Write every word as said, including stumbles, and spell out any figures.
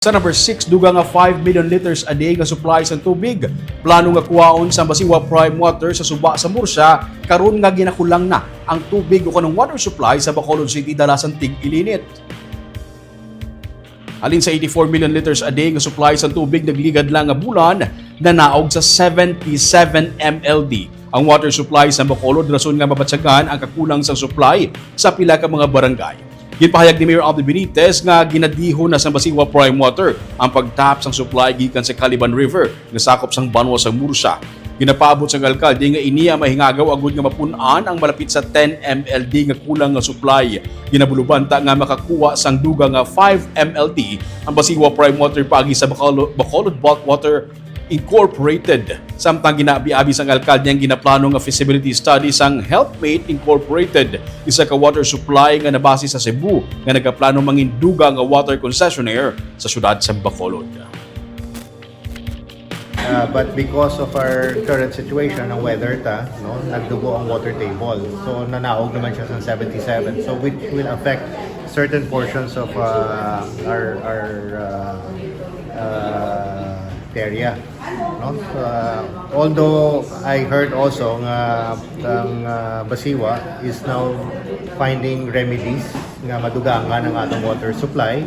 Sa number six, dugang nga five million liters a day nga supply sang tubig plano nga kuhaon sang Basiwa Prime Water sa suba sa Murcia, karon nga ginakulang na ang tubig o kanang water supply sa Bacolod City dala sang tig-ilinit. Halin sa eighty-four million liters a day nga supply sang tubig nagligad lang nga bulan, nanaog sa seventy-seven M L D ang water supply sa Bacolod, rason nga mabatyagan ang kakulang sang supply sa pila ka mga barangay. Ginpahayag ni Mayor Aldo Benitez nga ginadihon na sang Basiwa Prime Water ang pagtap sang supply gikan sa Caliban River nga sakop sang banwa sang Murcia. Ginapaabot sang alkalde nga ini ang mahingagaw agud nga mapun-an ang malapit sa ten M L D nga kulang nga supply. Ginabulubanta nga makakuha sang dugang nga five M L D ang Basiwa Prime Water paagi sa Bacolo-, Bacolod Bulk Water Incorporated. Samtang ginaabi-abi sang alkalde ang ginaplano nga feasibility study sang Helpmate Incorporated, isa ka water supply nga nabase sa Cebu nga nagaplano mangin dugang nga water concessionaire sa siyudad sa Bacolod. Uh, but because of our current situation, ang weather ta, no, nagdugo ang water table. So nanaog naman siya sa seventy-seven. So which will affect certain portions of uh, our our uh, uh, area. No? Uh, although I heard also nga ang uh, Basiwa is now finding remedies nga madugangan ang atong water supply.